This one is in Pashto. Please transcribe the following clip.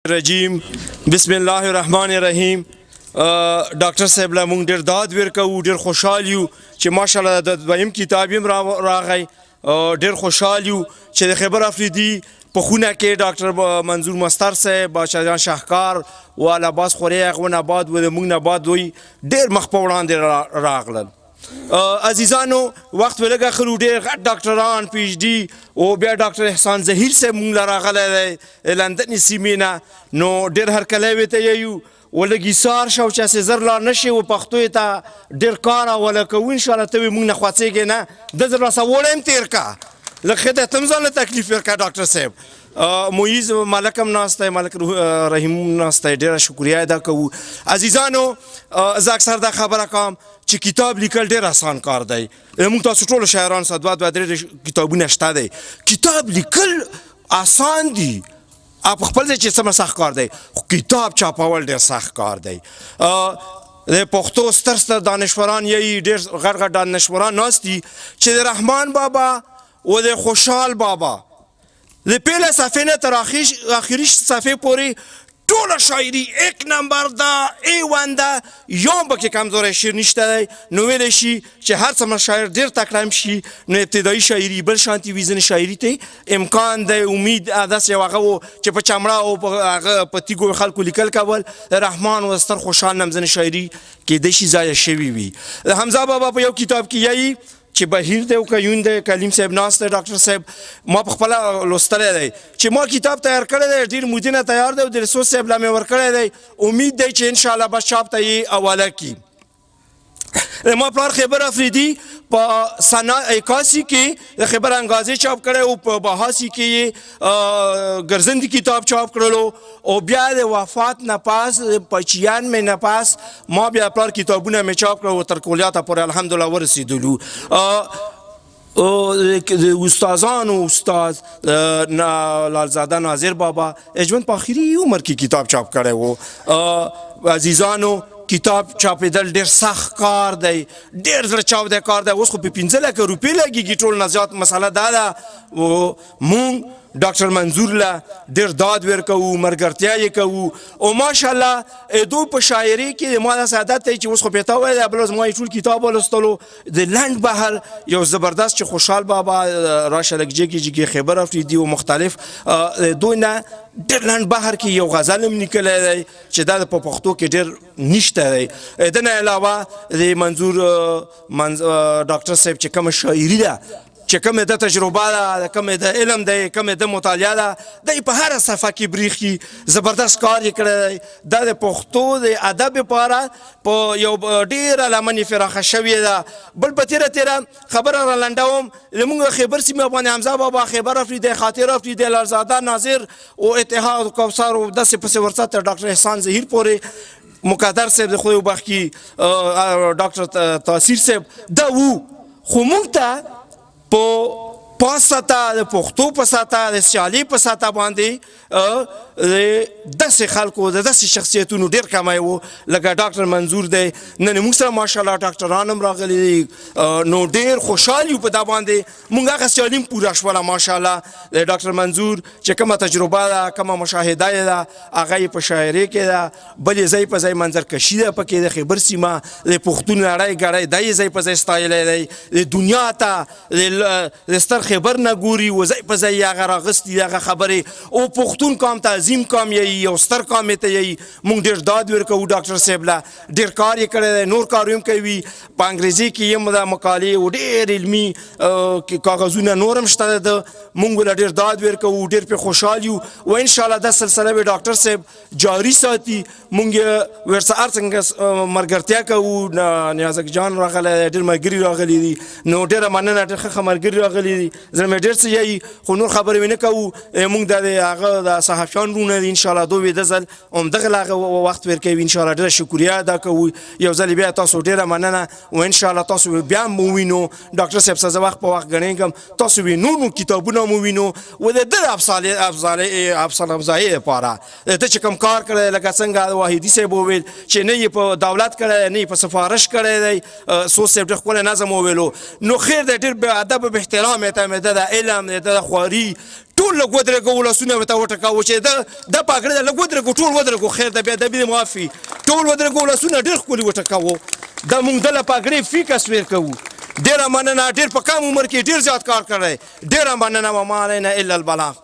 رجیم بسم الله الرحمن الرحیم. ډاکټر صاحب له مونږ ډیر داد ورکوو، ډیر خوشحال یو چې ماشاءالله د دویم کتاب هم راغی. ډیر خوشحال یو چې د خیبر افریدي په خونه کې ډاکټر منظور مستر صاحب، باچا جان شهکار و عباس خورې هغه نه بعد و د مونږ نه بعد دوی ډیر مخ په وړاندې راغلل. عزیزانو، وخت ولګه خلو، ډیر غټ ډاکټران، پی ایچ ډي، او بیا ډاکټر احسان ظهیر صاحب مونږ له راغلی دی لندن سیمې نه، نو ډیر هرکلی ورته یو. ولږ ایسار شو چې هسې زر لاړ نه شي و پښتو ته ډېر کار اوله کوو انشاءالله. ته وې مونږ نه خوڅېږې نه، د زر راسه وړی هم تېر کا، لږ ښه دی، ته هم ځان له تکلیف ورکړه. ډاکټر صاحب معیز ملک هم ناست دی، ملک رحیم هم ناست دی، ډېره شکریه ادا کوو. عزیزانو، زه اکثر دا خبره کوم چې کتاب لیکل ډېر اسان کار دی. موږ تاسو ټولو شاعرانو سره دوه دوه درې کتابونه شته دی. کتاب لیکل اسان دی په خپل ځای چې څومره سخت کار دی، خو کتاب چاپول ډېر سخت کار دی. د پښتو ستر ستر دانشوران یی ډېر غټ غټ دانشوران ناست دي چې د رحمان بابا و د خوشحال بابا د پیله صفحې نه تر اخري صفحې پورې ټوله شاعري ایک نمبر ده، ای ون ده، یو هم پکې کمزوری شعر نشته دی. نو ویلی شي چې هر څومره شاعر ډېر تکړه هم شي، نو ابتدایي شاعري بل شانتي وي، ځینې شاعري ته امکان دی امید داسې یو هغه و چې په چمړه او په هغه په تیږو خلکو لیکل کول. رحمان و ستر خوشحال نه هم ځینې شاعري کېدای شي ضایع شوي وي. حمزه بابا په یو کتاب کې یایي چې بهیر دی او کیون دی، کلیم صاحب ناست دی، ډاکټر صاحب ما په خپله لوستلی دی چې ما کتاب تیار کړی دی، ډېر مودې نه تیار دی او د رسول صاحب لا مې ورکړی دی، امید دی چې انشاءالله به چاپ ته یې حواله کړي. ما پلار خیبر افریدي په سنا 81 کې د خیبر انګازې چاپ کړی او په 82 کې یې ګرځندي کتاب چاپ کړلو، او بیا د وفات نه پس 95 نه پس ما بیا پلار کتابونه مې چاپ کړل او تر کولیاته پورې الحمدلله ورسېدلو. د استادانو استاد لالزاده ناظر بابا ژوند په اخري عمر کې کتاب چاپ کړی و. عزیزانو، کتاب چاپېدل ډېر سخت کار دی، ډېر زړه چاودی کار دی. اوس خو په 5 لکه روپۍ لګېږي. ټول نه زیات مسله دا ده مونږ ډاکټر منظور له ډېر داد ورکوو، ملګرتیا یې کوو، او ماشاءالله دوی په شاعري کې ما داسې عادت دی چې اوس خو پېتا ویلی، بل ورځ ما یې ټول کتاب ولوستلو. د لنډ بحر یو زبردست چې خوشحال بابا راشه لږ جګي جګي خیبر افریدي او مختلف دوی نه ډېر لنډ بحر کې یو غزل هم لیکلی دی چې دا په پښتو کې ډېر نشته دی. د نه علاوه د منظور ډاکټر صاحب چې کومه شاعري ده، چې کومه د تجربه ده، کومه د علم دی، کومه د مطالعه ده، دی په هره صفحه کې بریښي، زبردست کار یې کړی دی. دا د پښتو د ادب لپاره په یو ډېره لمن یې فراخه شوې ده. بل په تېره تېره خبره را لنډوم، زموږ خیبر سیمه باندې حمزه بابا، خیبر افریدی، خاطر افریدی، لالزاده ناظر او اتحاد او کوثر او داسې پسې ورڅه تر ډاکټر احسان ظهیر پورې، مقدر صاحب د خدای وبخښي، ډاکټر تاثیر صاحب دا وو. خو موږ ته په پاس سطح، د پښتو په سطح، د سیالي په سطح باندې د داسې خلکو، د داسې شخصیتونو ډېر کمی و لکه ډاکټر منظور دی. نن موږ سره ماشاءالله ډاکټران هم راغلي دي، نو ډېر خوشحال یو په دا باندې. موږ هغه سیالي هم پوره شوله ماشاءالله. د ډاکټر منظور چې کومه تجربه ده، کومه مشاهده یې ده، هغه یې په شاعرۍ کې ده، بل یې ځای په ځای منظر کشي ده پکې، د خیبر سیمه، د پښتون لړۍ ګړۍ دا یې ځای په ځای ستایلی دی، د دنیا ته د ستر خیبر نه ګوري و ځای په ځای یې هغه راغستي هغه خبرې، او پښتون قام ته عظیم قام یې یو ستر قام یې ته یې موږ ډېر داد ورکوو ډاکټر صاحب له، ډېر کار یې کړی دی، نور کار هم کوي. په انګریزي کې یې هم دا مقالې او ډېر علمي کاغذونه نور هم شته ده، موږ له ډېر داد ورکوو، ډېر پرې خوشحال یو، و انشاءالله دا سلسله به ډاکټر صاحب جاري ساتي. موږ یې ورسره هر څنګه ملګرتیا کوو. نیازک جان راغلی دی، ډېر ملګري راغلي دي، نو ډېره مننه، ډېر ښه ښه ملګري راغلي دي. زړه مې ډېر څه یایي خو نور خبرې مې نه کوو. موږ د هغه د صحافیان وروڼه دي، انشاءالله دوی د ځل همدغه له هغه وخت ورکوي انشاءالله. ډېره شکریه ادا کوو یو ځل بیا تاسو ډېره مننه، و انشاءالله تاسو بیا هم ووینو. ډاکټر صاحب سره زه وخت په وخت ګڼېږم، تاسو وی نور نور کتابونه مو وینو. و د ده افسانه افزایي لپاره د ده چې کوم کار کړی، لکه څنګه واحدي صاحب وویل چې نه یې په دولت کړی، نه یې په سفارش کړی دی، سوز صاحب ډېر ښکلی نظم وویلو، نو خیر دی، ډېر بې ادب او بې احترام یې ته ټایم د علم د خواري ټول لږ ودرېږو، ولسونه ورته وټکاوو چې د پاګړې ده، لږ ودرېږو، ټول ودرېږو، خیر ده، بیا د بې معافي، ټول ودرېږو، ولسونه ډېر ښکلي وټکاوو. د مونږ دله پاګړې فیکس ور کوو. ډېره مننه، ډېر په کم عمر کې ډېر زیات کار کړی، ډېره مننه. وما علینا الا البلاغ.